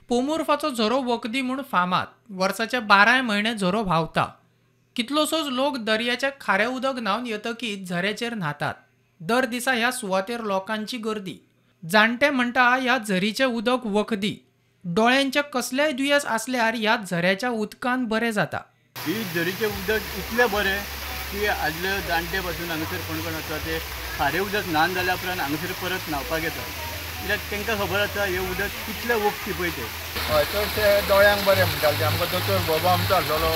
पोंबुर्फाचो झरो वखदी म्हूण फामाद. वर्साचे 12 म्हयने झरो व्हांवता. कितलोसोच लोक दर्याच्या खारें उदक न्हावन येतकीच झऱ्याचेर न्हातात. दर दिसा ह्या सुवातेर लोकांची गर्दी. जाणटे म्हणटा ह्या झरीचें उदक वखदी. दोळ्यांचे कसलेय दुयेंस आसल्यार ह्या झऱ्याच्या उदकान बरें जाता. ही झरीचें उदक इतलें बरें की आदले जाणटे पासून हांगासर कोण कोण आसा ते खारें उदक न्हान जाल्या उपरांत हांगासर परत न्हांवपाक येता, कित्याक तांकां खबर आसा हें उदक कितलें वखदी पळय तें. हय, चडशे दोळ्यांक बरें म्हणटाले ते. आमकां दोतोर बाबा आमचो आसलेलो,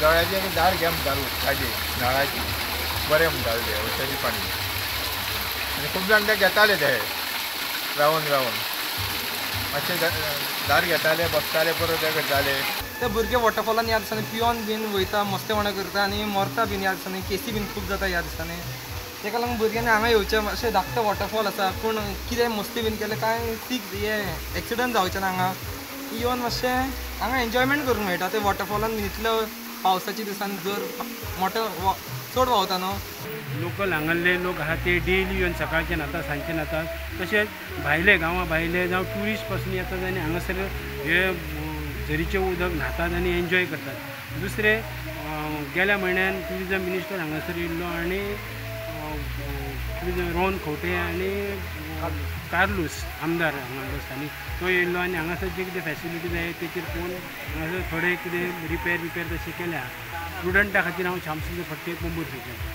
दोळ्याचेर धार घे म्हणटालो, उदकाची नळाची बरें म्हणटाले ते औषधी पाणी. आनी खूब जाण ते घेताले, ते रावन रावन मातशे धार घेताले, बसताले, परत ते करताले. ते भुरगे वॉटरफॉलान ह्या दिसांनी पियोन बीन वयता, मस्तेपणां करता आनी मरता बीन ह्या दिसांनी. केसी बीन खूब जाता ह्या दिसांनी. ताका लागून भुरग्यांनी हांगा येवचें. अशें धाकटें वॉटरफॉल आसा, पूण कितें मस्ती बीन केलें कांय सीक हे एक्सिडंट जावचें ना. हांगा येवन मातशें हांगा एन्जॉयमेंट करूंक मेळटा. ते वॉटरफॉलान इतलो पावसाच्या दिसांनी जर मोठो चड व्हांवता न्हू. लोकल हांगासरले लोक आसा ते डेली येवन सकाळचे न्हाता, सांजचे न्हाता. तशेंच भायले गांवां भायले जावं ट्युरिस्ट पासून येतात आनी हांगासर हे झरीचें उदक न्हातात आनी एन्जॉय करतात. दुसरें, गेल्या म्हयन्यान ट्युरिजम मिनिस्टर हांगासर येयल्लो आनी ट्युरिजम रोहन खंवटे आनी कार्लूस आमदार हांगा स्थानीक तो येयल्लो आनी हांगासर जे कितें फेसिलिटी जाय तेचेर पळोवन हांगासर थोडे कितें रिपेर तशें केल्या. स्टुडंटा खातीर हांव श्यामसुंदर फडते, पोंबुर्फेच्यान.